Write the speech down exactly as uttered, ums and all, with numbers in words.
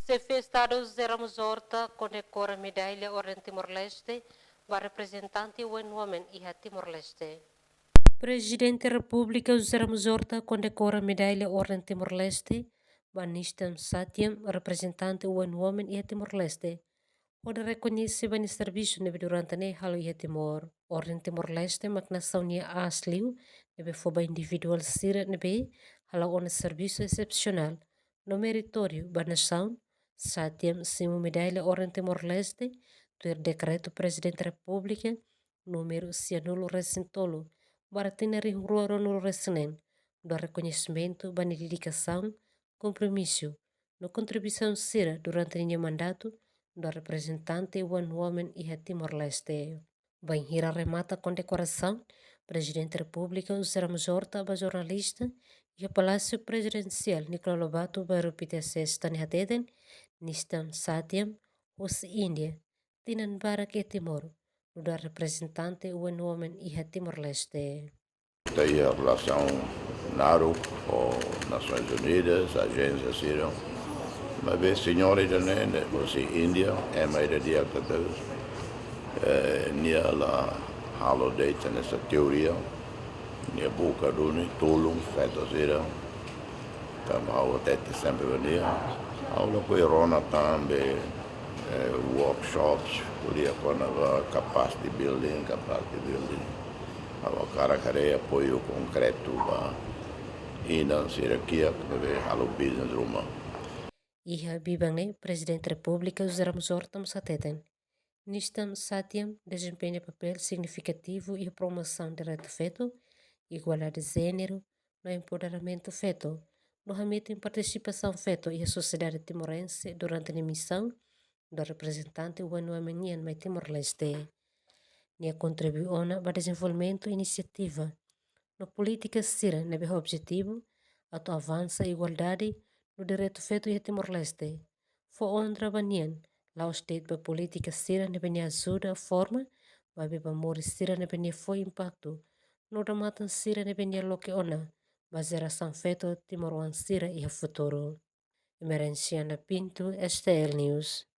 Xefe Estadu José Ramos Horta kondekora medalla Orden Timor-Leste ba reprezentante U N Women iha Timor-Leste. Prezidente Repúblika José Ramos Horta kondekora medalla Orden Timor-Leste ba Nistam Satyam, reprezentante U N Women iha Timor-Leste, hodi rekoñese ba nia servisu ne'ebé durante ne'e halo iha Timor. Orden Timor-Leste mak nasaun nia aas liu ne'ebé fó ba individuál sira ne'ebé hala'o ona servisu esepsionál no meritóriu ba nasaun. Satyam simu medalla Orden Timor-Leste tuir dekretu Prezidente Repúblika númeru sianulu resin tolu barra tinan rihun rua ruanulu resin neen, nu'udar rekoñesimentu ba nia dedikasaun, kompromisu no kontribuisaun sira durante ninia mandatu nu'udar reprezentante U N Women iha Timor-Leste. Bainhira remata kondekorasaun, Prezidente Repúblika José Ramos Horta ba jornalista iha Palásiu Prezidensiál Nicolau Lobato, Bairru Pitié, Sesta ne'e hateten, Nistam Satyam hosi Índia, tinan barak iha Timor, nu'udar reprezentante U N Women iha Timor-Leste. Ita iha relasaun naruk ho Nasoins Unidas, ajénsia sira. Maibé señora ida-ne'e, ne'e hosi Índia, ema ida di'ak tebes. Eh, nia la halo de'it hanesan teoria. Nia buka duni tulun feto sira. Tanba ha'u hatete sempre ba nia, ha'u lakohi rona tan be, eh, workshops, ko'alia kona-ba capacity building, capacity building. Ha'u hakarak haree apoiu konkretu ba inan sira kiak ne'ebé halo business ruma. Iha biban ne'e, Prezidente Repúblika José Ramos Horta mós hateten, Nistam Satyam dezempeña papél signifikativu iha promosaun direitu feto, igualdade jéneru no empoderamentu feto, no hametin partisipasaun feto iha sosiedade timorense durante nia misaun nu'udar reprezentante U N Women nian mai Timor-Leste. Nia kontribui ona ba dezenvolvimentu inisiativa no polítika sira ne'ebé ho objetivu atu avansa igualdade no direitu feto iha Timor-Leste. Fó onra ba nia, la'ós de'it ba polítika sira ne'ebé nia ajuda forma, maibé ba moris sira ne'ebé nia fó impaktu, no odamatan sira ne'ebé nia loke ona ba jerasaun feto timoroan sira iha futuru. Emerenciana Pinto, S T L News.